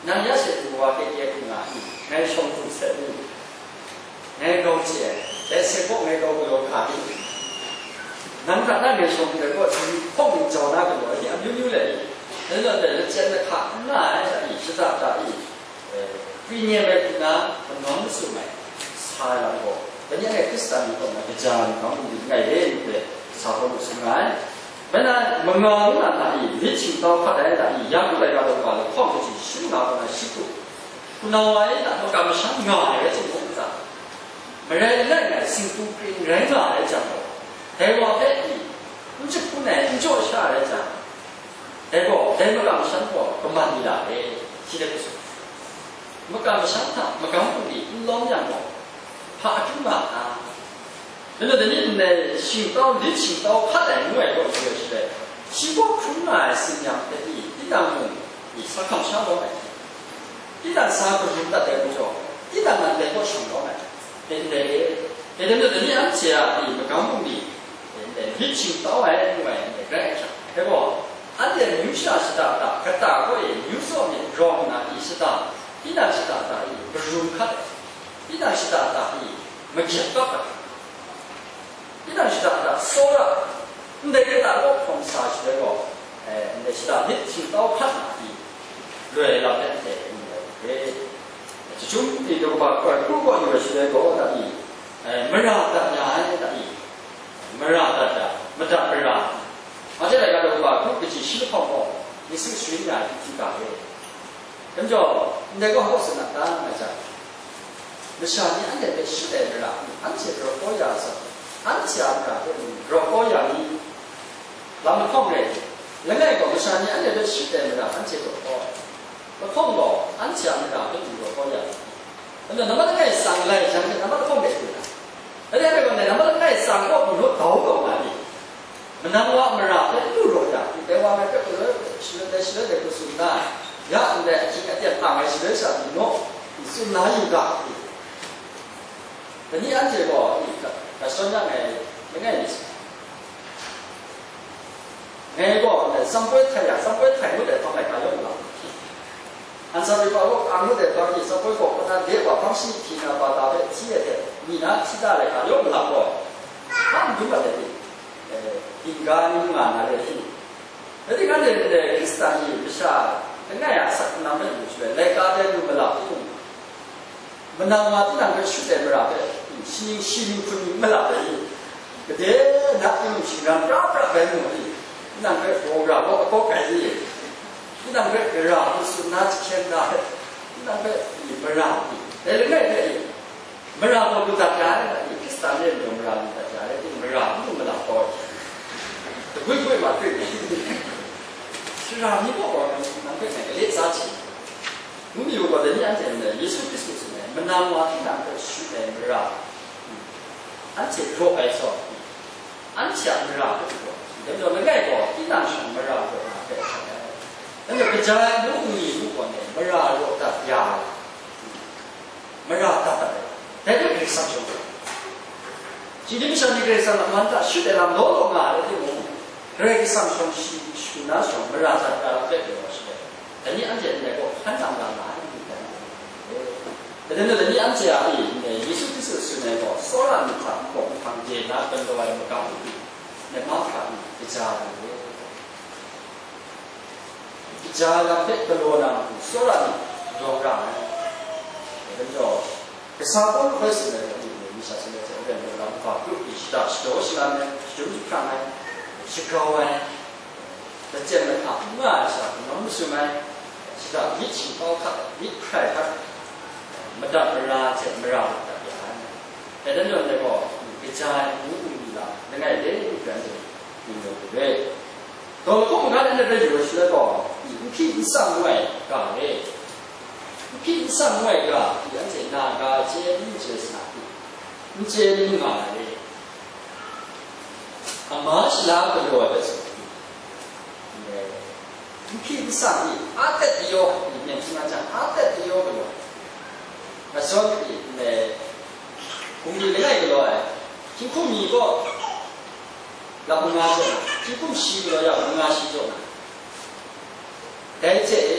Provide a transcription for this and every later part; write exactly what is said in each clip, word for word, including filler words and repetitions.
Nang ya she du wa kye kye hku nga i, ngai shawng hku sat ni, ngai grau chye ai, dai se kaw ngai grau galaw hka ni, nang hta na ngai shawng hku ai kaw, hpawng ning jau na galaw ai ni amyu myu let i, dai zawn dai lachyet lahka n nga ai hta i, shada hta i, eh, kri nem ai hku na, kanawn masum ai, sa ai lam gaw, dai ni anhte Hkristan ni kaw na kaja ai lam n rai le, n rai, sa hkawm lu sing nga ai. Bai na, manga ngu na hta i, myit shingtau hkat ai hta i, Yaku laika daw kaba lahkawng kaji shi nga gaw na shi hku, hpunau wa e na makam masham nga ai rai timung n ta? Marai langai ngai singtu kring rai nga ai jang gaw, dai wa hpe i, n jahpun ai, n jaw sha ai jang, dai gaw, dai makam masham gaw kaman mi ra ai, shi hte hpe tsun. Makam masham hta magam bungli n lawm yang gaw, hpa akyu nga a? Dai majaw, dai ni ndai shingtau, lit shingtau hkat ai ngu ai gaw, shi gaw shi rai, shi gaw hkrum nga ai tsin-yam hpe i, tinang mung i sa hkam sha lawm ai, tinang sa karum dat ai majaw, tinang nan dai kaw shang lawm ai, dai ndai e. Dai majaw, dai ni anhte a i magam bungli, dai ndai lit shingtau ai ngu ai ndai rai ai hta, dai gaw, anhte amyu sha shada hta, kata kaw e amyu tsaw myit rawng nna i shada, tinang shada hta i karum hkat ai, tinang shada hta i magyat kap ai, tinang shada hta tsawra, ndai kata kaw hkawm sa shi rai gaw, eh, ndai shada myit shingtau hkat na i loi ai lam hte anhte n rai ai. Chyum ti daw kaba hkoi hkru kaw yu ai shi rai gaw, da i, eh, mara dat ya ai, da i, mara dat ya, madat mara. Anhte laika daw kaba hkru kaji shi lahkawng gaw, Yesu sharin ya ai hpyi ga e. Dai majaw, ndai gaw hkaw tsun na ta nga jang, masha ni anhte hpe shut ai mara, anhte rawt kau ya ai zawn, anhte a mara hpe mung rawt kau ya ni? Lam lahkawng rai, langai gaw masha ni anhte hpe shut ai mara anhte rawt kau ai, lahkawng gaw anhte a mara hpe mung rawt kau ya ni? Dai majaw, nambat langai tsang lai jang hte nambat lahkawng rai lu na? Dai re ai gaw, nambat langai tsang kaw mung naw dau taw nga ni? Manang wa mara hpe lu raw ya, dai wa ngai hpe galoi shaloi dai shaloi dai hku tsun nna, ya ndai ahkying aten ang ai shaloi sha ni naw, tsun la yu ga. Dai ni anhte gaw, i, ga, ga shadawn yang ngai, langai mi sa. Ngai gaw, ndai, tsawm poi htai ya, tsawm poi htai ngut ai hpang laika yawng lam. Ansa Ripa gaw ang ngut ai hpang i, tsawm poi gaw kaw na de wa hpang shi hti na ba ta hpe hti ai hte, mi na hti da ai hka yawng lam gaw, hpa n dum ai hte, eh, ginga ni nga na re hte. Rai timung, anhte ndai Hkristan ni masha langai a asak lam rai lu shaloi, laika de lu malap hte mung, manang wa tinang hpe shut ai mara hpe, shi ning shi ning hpun ning malap ai, gade na timung shingran pra pra bai mu ai, tinang hpe gaw ra gaw akawk ai, tinang hpe gara hku tsun na jahkyen da ai, tinang hpe mara ai, dai langai hpe, mara gaw lu dat ya ai, Hkristan re majaw mara lu dat ya ai, mara n lu malap gaw, dagwi gwi ma hkrit ni, sara ni gaw gaw nang hpe ngai gale tsa hte, ngu mi u gaw, dai ni anhte ndai Yesu Hkristu tsun ai, manang wa tinang hpe shut ai mara, anhte raw ai zawn, anhte a mara hpe gaw, dai majaw langai gaw tinang shawng mara raw na hpe hkrat ai. Dai majaw, kaja ai ngu n ni ngu gaw, mara raw dat ya ai. Mara dat dat ai, dai hpe Karai Kasang shawng ai. Shinggyim masha ni Karai Kasang a man hta shut ai lam law law nga ai rai timung, Karai Kasang shawng shi, shagu na shawng mara dat ai lam hpe galaw shaloi, dai ni anhte ndai kaw hkan nang la nga ai, ngu ai. Dai ni, dai ni anhte a i, ndai Yesu Hkristu tsun ai gaw, tsawra myit hta npawng nhpang de na galaw ai magam matu, ndai mahkra ni kaja ai. Kaja lam hpe galaw na matu tsawra ni dawng ra ai. Dai majaw, kasa Pawlu hpe tsun ai gaw, myi masha hte maren gaw, lam hpa grup ni shada shadaw shalan ai, shadum jahprang ai, shagrau ai, lachyet lahka n nga ai sha, kanawn masum ai, shada myit shingtau hkat ai, myit hkrai hkat ai, madat mara hte mara dat ya ai. Dai dan jaw, ndai gaw, kaja ai ngu n ni lam, langai de n pran de, n rai. Dawng lahkawng maga de na rai yu ai shaloi gaw, nhpyi nsang ngu ai ga re. Nhpyi nsang ngu ai ga, anhte na ga chye n chye sa na, n chye n nga ai re. Ama shala galaw ai hpe tsun, nhpyi nsang i, a tet dayaw, myit hpyi nga jang, a tet dayaw galaw ai. Mashawn i, bungli langai galaw ai, hkying hkum mi gaw, lam manga jaw na, hkying hkum shi galaw yang, manga shi jaw na. Dai hte e,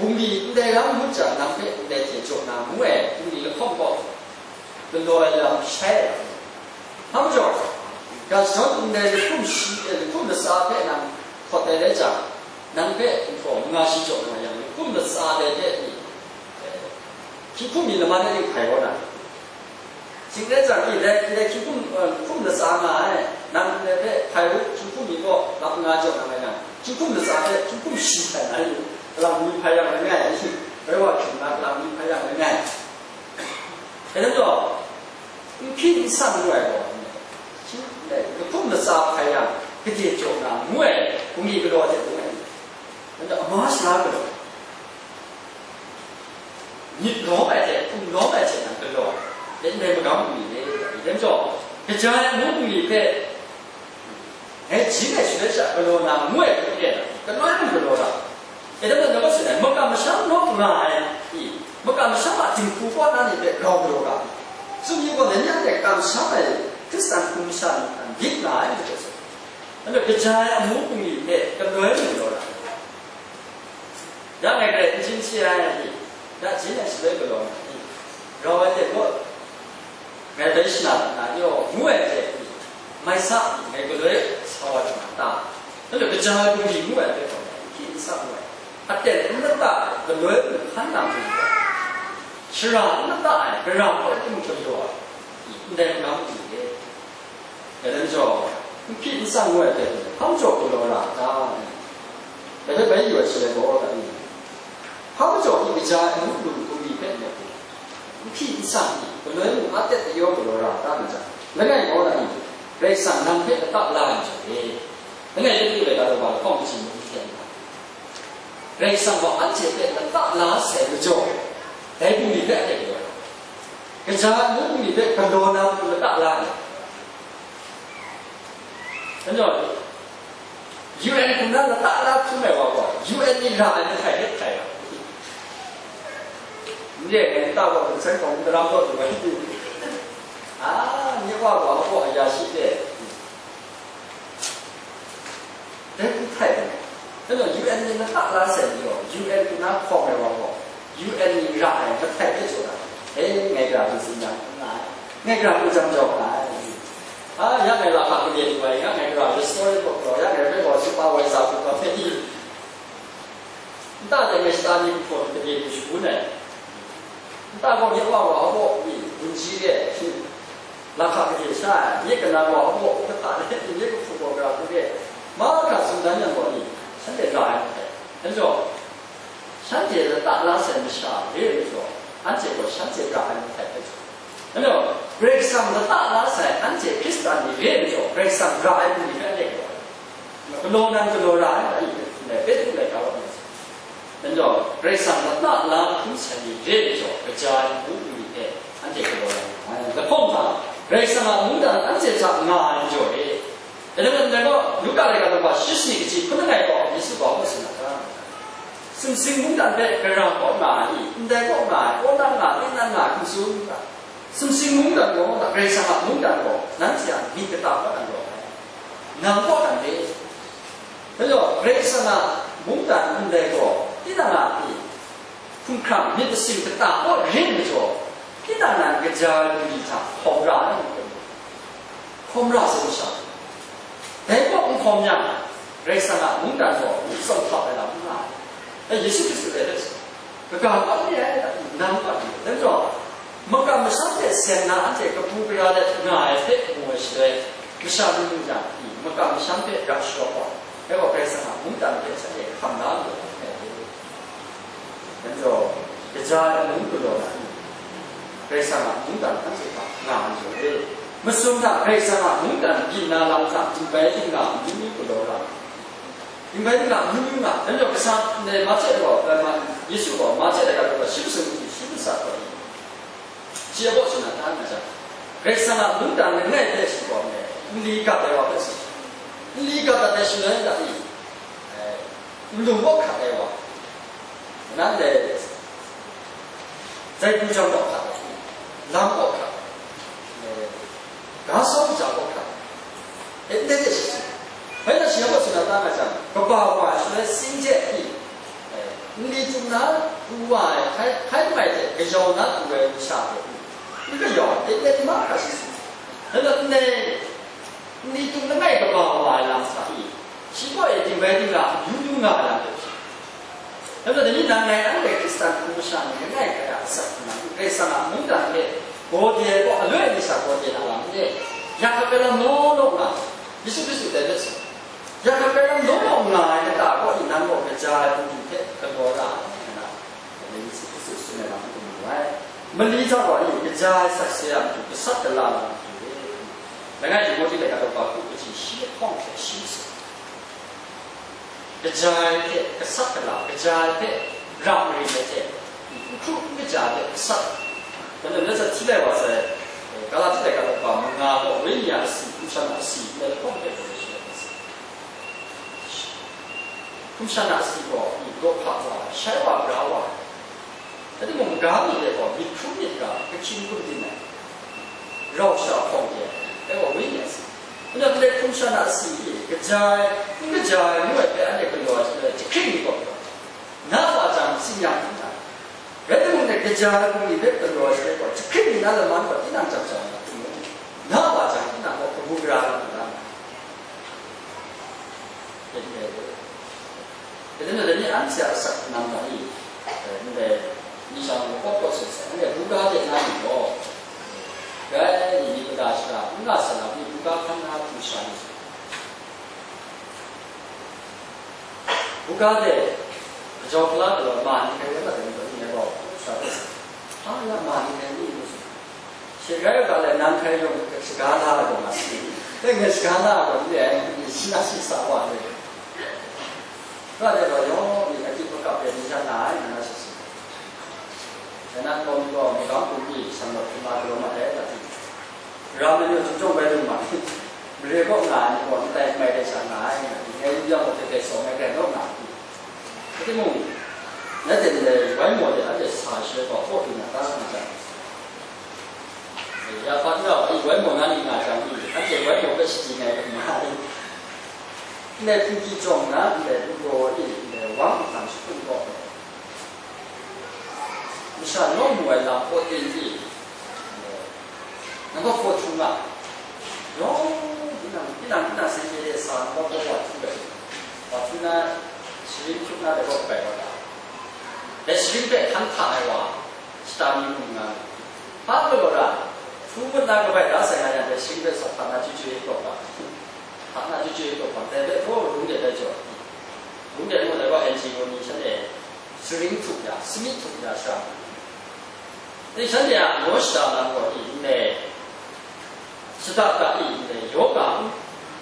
Bungli ndai lam ngut jang, nang hpe ndai hte jaw na ngu ai bungli lahkawng gaw galaw ai lam shai ai. Hpa majaw, ga shadawn ndai lahkum shi, eh, lahkum latsa hpe nang hkawt ai rai jang, nang hpe nhtawm nga shi jaw na yang, lahkum latsa dai hpe ni, eh, hkying hkum mi laman e hpai kau na. Shing rai jang, i, dai, dai hkying hkum, eh, hkum latsa nga ai, nang ndai hpe hpai u, hkying hkum mi gaw lap nga jaw na ngai nang, hkying hkum latsa hpe hkying hkum shi hpai na yu, alang mi hpai yang rai ngai, rai wa hkying na alang mi hpai yang rai ngai. Dai lam gaw, n hpyi n sang lu ai gaw, shi, dai, lahkum latsa hpai yang, gade jaw na ngu ai, bungli galaw hte ngu ai. Dai lam gaw, ama sara galaw. Myit lawm ai hte, hkum lawm ai hte nang galaw, dai ndai magam bungli le, dai majaw, kaja ai amu bungli hpe, ngai jin ai shaloi sha galaw na ngu ai hpe, galoi nang galaw ra. E, dai majaw, dai majaw, dai majaw, makam masham naw nga ai, i, makam masham a dinghku kaw na ni hpe grau galaw ra. Tsun mi gaw, dai ni anhte kamsham ai Hkristan hkum sha ni hkan dik nga ai majaw, dai majaw, kaja ai amu bungli hpe galoi nang galaw ra. Ya ngai garai n jin si ai ni, ya jin ai shaloi galaw na ni, rau ai hte gaw, ngai bai shana na ni gaw ngu ai hte ni, mai sa ni ngai galoi sa wa na ta? Nang gaw kaja ai bungli ngu ai hpe gaw, n hpyi n sang ngu ai, aten n lata ai, galoi n hkan na bungli, shara n lata ai, gara hpawt timung galaw ai, ndai magam bungli e. Dai lam jaw, n hpyi n sang ngu ai hte, hpa majaw galaw ra a ta? Dai hpe bai yu ai shaloi gaw, dai ni, hpa majaw i kaja ai amu lu lu ni hpe n rai, n hpyi n sang ni, galoi mung a tet ayaw galaw ra a ta, nga jang, langai gaw, dai ni, Karai Kasang nang hpe lata la ai majaw e. Langai yawng lu ai ga daw ga lahkawng kaji mung n hten ga, Karai Kasang gaw anhte hpe lata la sai majaw, dai bungli hpe a tet galaw ai. Kaja ai amu bungli hpe galaw na matu lata la ai. Anjaw, U N hkum na lata la hkrum ai wa gaw, U N ni ra ai mahtai hte htai ai. N re ai, nta gaw, Hpung San Hkawng N Daram Daw Du ai hte, a, nye Wa gaw, a gaw, a ya shi hte, dai hku htai ai. Anjaw, U N ni lata la sai majaw, U N hkum na hkawm ai wa gaw, U N ni ra ai mahtai hte jaw na, e, ngai gara hpe tsun yang n nga ai, ngai gara hpe jam jau nga ai. A, ya ngai lahkak gade lu ai, ya ngai gara restaurant buk gaw, ya ngai hpe gaw supervisor buk gaw hpe i, nta dai ngai shata ni hpaw gade lu shangun ai. Nta gaw nye Wa gaw a baw mi, gunji re, lahkak gade sha ai, nye kana gaw a baw kata re, nye kahpu gaw gara hku re, mahkra tsun dan yang gaw ni, shanhte ra ai hte. Anjaw, shanhte lata la sai masha re ai majaw, anhte gaw shanhte ra ai mahtai hpe jaw. Anjaw, Karai Kasang lata la sai anhte Hkristan ni re ai majaw, Karai Kasang ra ai bungli hpe anhte galaw ai. Galaw nan galaw ra ai, dai Petru laika wa myit sai. Anjaw, Karai Kasang lata la hkrum sai ni re ai majaw, kaja ai amu bungli hpe anhte galaw ra ai. Lahkawng hta, Karai Kasang a mungdan anhte hta nga ai majaw e. Dai lam gaw, Luka laika daw ga shi shi kaji hpun langai gaw, Yesu gaw a hpe tsun ai hta, sumsing mungdan hpe gara kaw nga ai, ndai kaw nga ai, awna nga ai, tinang nga ai, hkum tsun n ga. Sumsing mungdan gaw, Karai Kasang a mungdan gaw, nanhte a myit kata kaw dan rawng ai, nang kaw dan re. Dai gaw, Karai Kasang a mungdan ndai gaw, tinang a hpyi hkumhkrang myit masin kata kaw rin majaw, tinang nan kaja ai bungli hta hkawm ra ai, hkawm ra sai masha. Dai kaw n hkawm yang, Karai Kasang a mungdan gaw myit tsawm hkap ai lam n nga ai. Dai Yesu Hkristu dai hpe tsun, kaga kaw n re ai, nang kaw n re ai. Dai majaw, makam masham hte seng na anhte kabu gara let nga ai hpe mu ai shaloi, masha ni mu yang, makam masham hpe rap sharawk ai, dai gaw Karai Kasang a mungdan hpe shanhte hkam la lu ai. Dai majaw, kaja ai amu galaw na ni, Karai Kasang a mungdan hkan hte hkam nga ai majaw e. Masum hta Karai Kasang a mungdan byin na lam hta, dingbai dingla amyu myu galaw ra. Dingbai dingla amyu myu nga, dai majaw, kasa ndai Mahtye gaw, Yesu gaw Mahtye laika daw ga shi masum hte shi masat gaw, shi a baw shana hta nga jang, Karai Kasang a mungdan langai hpe shi gaw, nli gat ai wa hpe shi, nli gat dat ai shaloi hta i, eh, nlung kaw hkrat ai wa, nan dai, zai pru jang kaw hkrat ai, lam kaw hkrat ai, eh, ga sawng ja kaw hkrat ai, e, ndai de shi tsun. Bai na shi yang gaw tsun na ta nga jang, kaba wa shaloi sing hte hpyi, eh, Nli tung na pru wa ai, hkai, hkai langai hte kayau na pru ai masha hpe, n kayau ai, teng teng ma hkra shi tsun. Dai majaw, ndai nli tung langai kaba wa ai lam hta e, shi kaw e dingbai dingra amyu myu nga ai lam hpe hpyi. Dai majaw, dai ni nang ngai anhte Hkristan hpung masha ni langai hkra asak hkungga, Karai Kasang a mungdan hpe gawde ai kaw, aloi mi sha gawde na lam n re, ya hkap ai lam law law nga, Yesu Hkristu dai hpe tsun. Ya hkap ai lam law law nga ai kata kaw e, nang gaw kaja ai pungdi hte galaw ra ai, ngu nna, Yesu Hkristu tsun ai lam hpe mu ai. Mali hta gaw e, kaja ai sakse a matu, gasat gala na matu e. Langai Timohti laika daw hpa hku kaji shi lahkawng hte shi tsun. Kaja ai hte gasat gala, kaja ai hte ram marin ai hte, n hkru n kaja ai hte gasat. Dai majaw, sat hti lai wa sai, Galati laika daw hpa manga gaw, wenyi a asi, hkum shan a asi, ndai lahkawng hpe galaw shi ai. Hkum shan a asi gaw, i daw hpa wa, shai wa, bra wa. Rai timung, maga mi de gaw, myit hkrum myit ga, ahkying kundin ai, rau sha hpawng de ai, dai gaw wenyi a asi. Nna ndai hkum shan a asi e, kaja ai, n kaja ai ngu ai hpe anhte galaw ai shaloi, jahkring ni gaw, na wa jang, tsin yang hkrum na, rai timung, ndai kaja ai bungli hpe galaw ai shaloi gaw, jahkring ni na laman gaw tinang jang jau na timung, na wa jang, tinang gaw kabu gara na lu na. Dai ni anhte a asak nang ma ni? Ndai ni shang gaw kawt kawt sai sai, anhte buga de na ni gaw, dai ni ni mada shara n nga sai lam ni, buga hkan na hku sha ni sai. Buga de, kajau kala galaw ma ni hkrai rai mat ai ni gaw, ni gaw, sha de sai. A ya ma ni hkrai ni, ngu sai. Shi rai u ga le, nang hkrai yawng shaga la ai gaw nga si. Dai ngai shaga la ai gaw, ndai, shi na shi sa wa le. Ga de gaw, yawng ni akyu makap de ni sha nga ai, nga na shi si. Dai na gaw, mi gaw, magam hpung pyi, shanglawt hkrum la galaw mat ai, ga hti. Ram ai ni gaw, chyum chyawm bai lu ma ni, mare kaw nga ai ni gaw, ndai mai de sha nga ai, nga hti. Ngai yu yang gaw, teng teng sawng ai, rai naw nga hti. Rai timung, nanhte ndai wai maw de anhte sa shaloi gaw, hpaw du na ta nga jang, ya hpa n rau ai, wai maw na ni nga jang ni, anhte wai maw hpe shachyen ai hkrum nga ai. Ndai hpungdi jawng na ndai hpungdaw wa e, ndai wang nhtan shakun gaw, masha naw mu ai lam hpaw ten e, Number four htung nga, yawng tinang, tinang, tinang seng de sa number four wa htu ai. Wa htu na, sharin hkrup na de gaw bai wa ta. Dai sharin hpe hkan hta ai wa, shata mi hkrum nga, hpa galaw ra, htu ngut na kabai da sai nga yang, dai sharin hpe sa hta na chyeju e kawp ga, hta na chyeju e kawp ga, dai hpe hpaw rung de bai jaw, rung de mu dai gaw N G O ni shanhte sharin htup ya, sami htup ya sha. Dai shanhte a naw shada lam gaw, i ndai shada ga, i ndai yaw ga, n,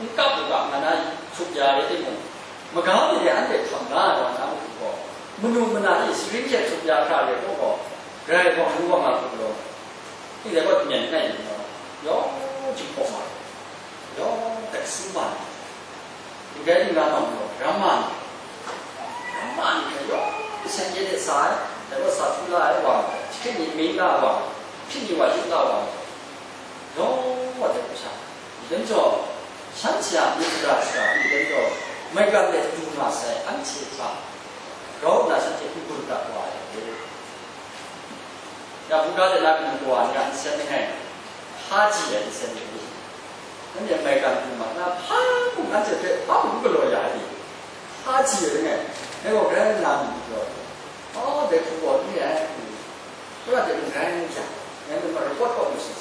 n kap u ga, nga na htup ya rai timung, maga mi de anhte hkam la ai wa na matu gaw, manu mana e sharin hte htup ya hkra re hkawk gaw, grai gaw, ngu wa nga hku galaw, ndai gaw, myen ngai nna, yawng jinghpaw ma, yawng dat su ma, Ndai tingga ma gaw, ramma ni, ramma ni hpe yawng seng de sa ai, dai gaw sa htu la ai wa, hkrit ni ming la wa, hkrit ni wa yu la wa, yawng wa de hkru sha. Dai majaw, shanhte a myit mada shara ni dai majaw, maigan de du nga sai, anhte hta grau nna shanhte n gun dat wa ai. Ya, buga de na kaning kawa ni a nsen langai, hpa ji ai nsen ni, nanhte maigan du ma na, hpa mung anhte hpe hpa mung galaw ya ai ni, hpa ji ai langai, dai gaw grai nna myit galaw ai, aw, dai hku gaw n re ai, Kura de mung grai n re ai, ngai mung report kaw lu sai.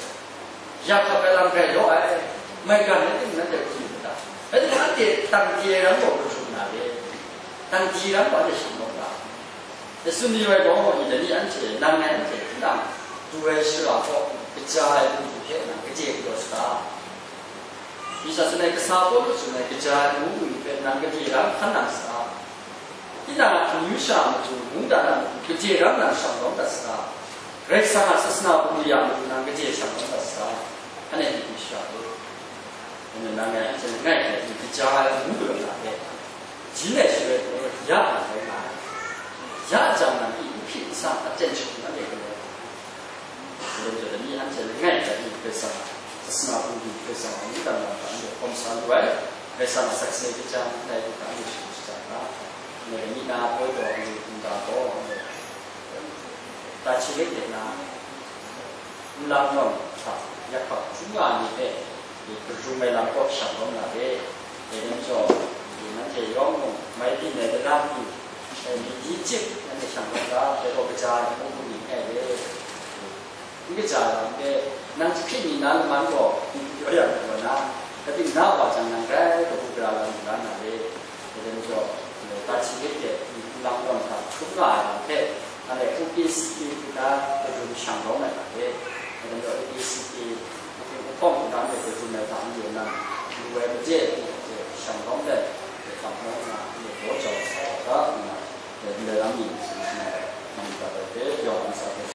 Ya hkap ai lam grai yaw ai, maigan rai timung, nanhte hku yu mu ta? Rai timung, anhte tangkye ram gaw hkru hkru na re, tangkye ram gaw anhte shang lawm ga. Dai tsun mayu ai gaw, dai ni anhte, nang ngai anhte, tinang du ai shara gaw, kaja ai mungdan hpe nang gade galaw saga. Misa tsun ai, kasa Pawlu tsun ai, kaja ai mungdan hpe nang gade ra hkan nang saga. Tinang a hpung yu sha a matu, mungdan a matu, gade ram nang shang lawm dat saga. Karai Kasang a sasana bungli a matu nang gade shang lawm dat saga. Anhte hpyi hpyi shara gaw, nang ngai anhte langai hte kaja ai ngu galaw na hpe, jin ai shaloi gaw ya na rai nga ai. Ya jang, nang hpyi n hpyi n sang, aten shahkrum anhte galaw ai. Dai majaw, dai ni anhte langai hta e Karai Kasang a sasana bungli, Karai Kasang a mungdan lam hta anhte hkawm sa lu ai, Karai Kasang a sakse kaja ndai hku hta anhte shagu shaja nga ai. Dai ni na poi taw ai ni hkungga gaw, Tachi lek de na, nlang nawn hta, yak hpang hkrum nga ai ni hpe, i, kadum ai lam kaw shang lawm na re. Dai lam majaw, i, nanhte yawng mung, mai byin ai daram ni, e, myit di chyip nanhte shang lawm ga, dai gaw kaja ai hpung hpung ni hpe re. N kaja ai lam hpe, nang jahkring mi na laman gaw, n pyaw ya lu gaw na, kaning na wa jang nang grai kabu gara la lu la na re. Dai majaw, tachi lek de, nlang nawn hta hkrum nga ai lam hpe, anhte U P C P hku na kadum shang lawm ai hta e, dai majaw U P C P, U P hpawng hku na anhte kadum ai hta n-, n-, lu ai maje, shang lawm let, hkam lawm nna, anhte baw jau sa ai hta nna, ndai lam ni, nang myit dat ai hpe, yawng ntsa hpe